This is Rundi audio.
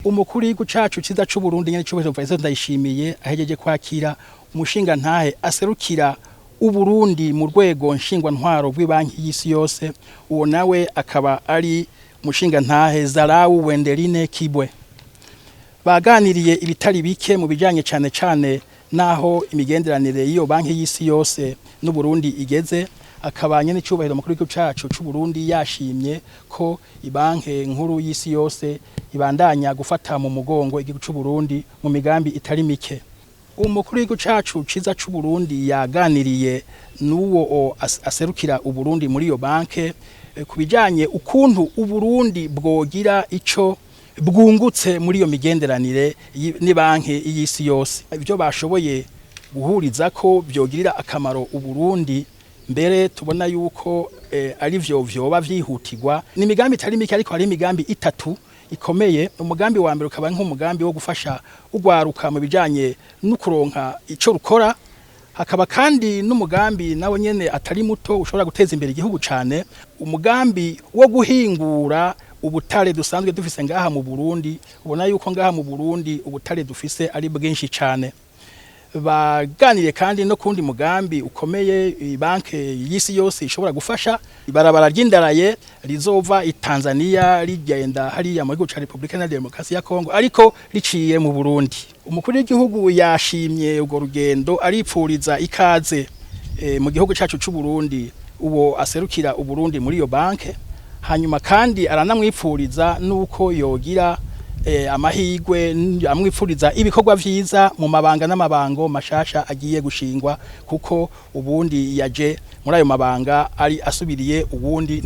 Umukuru w'igihugu cacu ciza c'Uburundi, nyene cubahiro Evariste Ndayishimiye, ahejeje kwakira umushinga ntahe aserukira Uburundi mu rwego nshingwantwaro rw'ibanki y'isi yose. Uwo nawe akaba ari umushinga ntahe Zarawu Wendeline Kibwe. Baganiriye ibitari bike mu bijanye cane cane naho imigenderanire y'iyo banki y'isi yose n'Uburundi igeze. Akaba nyene icubahiro mukuru w'igihugu cacu c'Uburundi yashimye ko ibanki nkuru y'isi yose ibandanya gufata mu mugongo igihugu c'Uburundi mu migambi itari mike. Umukuru w'igihugu cacu ciza c'Uburundi yaganiriye n'uwo aserukira Uburundi muri iyo banke ku bijanye ukuntu Uburundi bwogira ico bwungutse muri iyo migenderanire n'ibanki y'isi yose. Ibyo bashoboye guhuriza ko byogirira akamaro Uburundi, mbere tubona yuko ari vyo vyoba vyihutirwa, ni imigambi itari mike, ariko hari imigambi itatu ikomeye. Umugambi wa mbere ukaba nk'umugambi wo gufasha ugwaruka mu bijanye no kuronka ico rukora. Hakaba kandi n'umugambi nawo nyene atari muto ushobora guteza imbere igihugu cane, umugambi wo guhingura ubutare dusanzwe dufise ngaha mu Burundi. Ubona yuko ngaha mu Burundi ubutare dufise ari bwinshi cane. Baganiriye kandi no kundi mugambi ukomeye banke y'isi yose ishobora gufasha, ibarabara ry'indaraye rizova i Tanzania rigenda hariya mu gihugu ca Republika Iharanira Demokarasi ya Kongo, ariko riciye mu Burundi. Umukuru w'igihugu yashimye urwo rugendo, aripfuriza ikaze mu gihugu cacu c'u Burundi uwo aserukira Uburundi muri iyo banke. Hanyuma kandi aranamwipfuriza nuko yogira amahigwe, amwipfuriza ibikorwa vyiza mu mabanga n'amabango mashasha agiye gushingwa, kuko ubundi yaje muri ayo mabanga ari asubiriye ubundi.